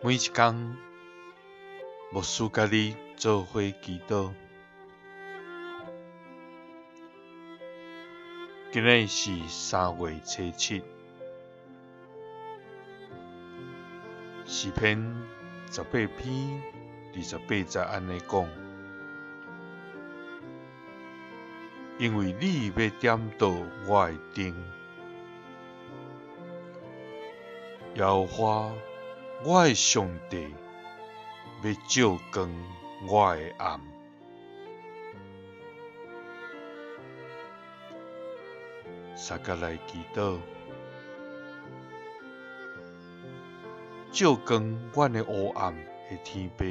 每一工，牧師佮你做伙祈禱。今日是3月初7，詩篇18篇28節按呢講：因為你欲點著我的燈，耶和華我的上帝欲照光我的暗。相佮來祈禱，照光阮的黑暗的天父，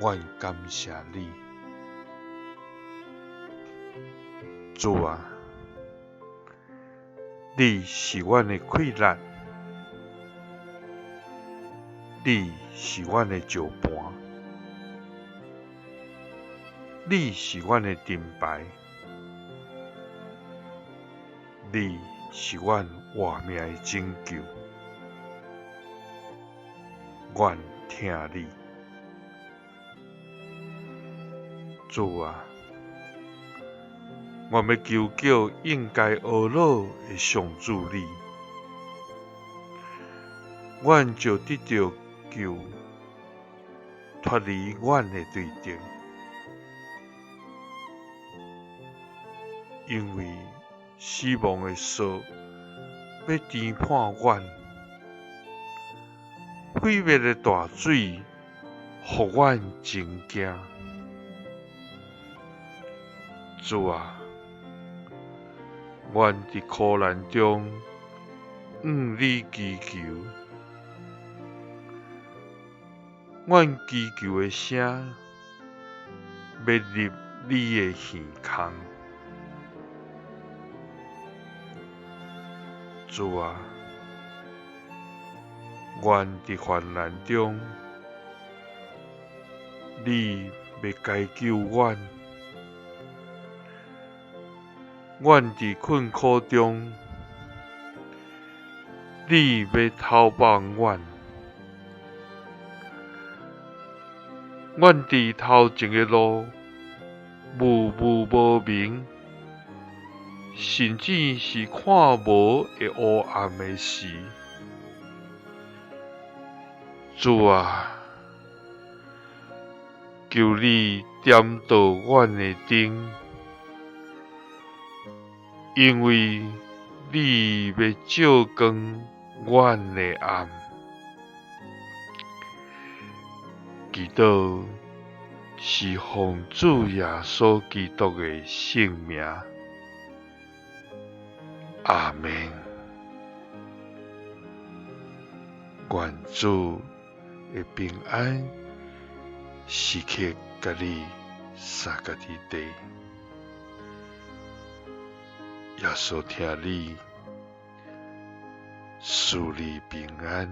阮感謝你，主啊，你是阮的氣力，你是阮的石盤，你是阮的盾牌，你是阮活命的拯救，阮疼你，主啊，阮欲求叫應該呵咾的上主你，阮就得著救，脫離阮的對敵，因為死亡的索欲纏絆阮，毀滅的大水予阮真驚。主啊，阮佇苦難中向你祈求，阮祈求的聲欲入你的耳孔。主啊，阮佇患難中，你欲解救阮；阮佇困苦中，你欲投放阮；阮佇頭前的路霧霧無明，甚至是看無的烏暗的時，主啊，求你點著阮的燈，因為你欲照光阮的暗。祈禱是奉主耶穌基督的聖名。阿們。願主的平安時刻佮你相佮佇底。耶穌疼你，賜你平安。